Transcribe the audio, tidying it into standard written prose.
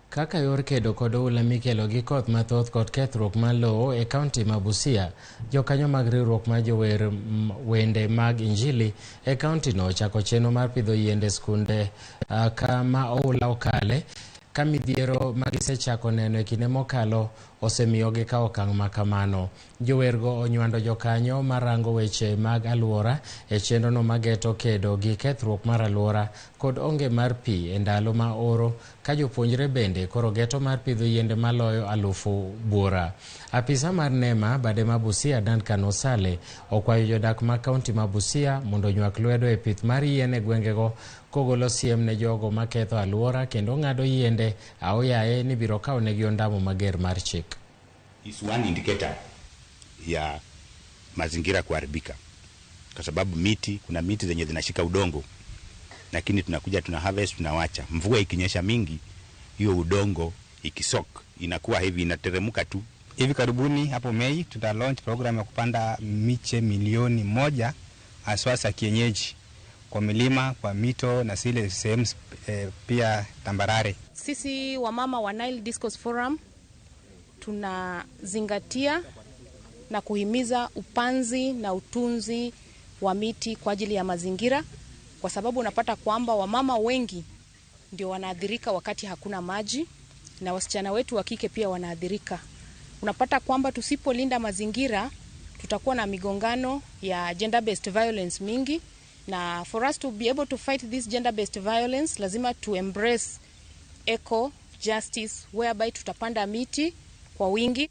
Kaka yor kedo kod oula mikelo gi koth mathoth kod kethruok mar lowo e kaunti ma Busia, jokanyo mag riwruok mar jower wende mag Injili e kauntino ochako chenro mar pidho yiende e skunde kama oula okale ka midhiero ma gisechako neno e kinde mokalo osemiyo gikawo okang' ma kamano. Jowergo onywando jokanyo marango weche mag aluora e chenrono mageto kedo gi kethruok mar aluora kod onge mar pi e ndalo ma oro ka jopuonjre bende koro geto mar pidho yiende maloyo 10,000. Apisa mar NEMA bade ma Busia Duncan Osale okwayo jodak ma kaunti ma Busia mondo onywak lwedo e pith mar yien e gwengego kogolo siem ne jogo maketho aluora kendo ng'ado yiende aoyaye ni biro kawo negi ondamo mager mar chik. Is one indicator ya mazingira kuharibika, kwa sababu miti, kuna miti zenye zinashika udongo, lakini tunakuja tuna harvest tunawacha. Mvua ikinyesha mingi, hiyo udongo ikisoak inakuwa hivi inateremka tu. Hivi karibuni hapo Mei tuta launch program ya kupanda miche 1,000,000 haswa za kienyeji kwa milima, kwa mito na zile sehemu pia tambarare. Sisi wamama wa Nile Discourse Forum tunazingatia na kuhimiza upanzi na utunzi wa miti kwa ajili ya mazingira, kwa sababu unapata kwamba wamama wengi ndio wanaathirika wakati hakuna maji, na wasichana wetu wa kike pia wanaathirika. Unapata kwamba tusipolinda mazingira tutakuwa na migongano ya gender based violence mingi, na for us to be able to fight this gender based violence lazima to embrace eco justice whereby tutapanda miti kwa wingi.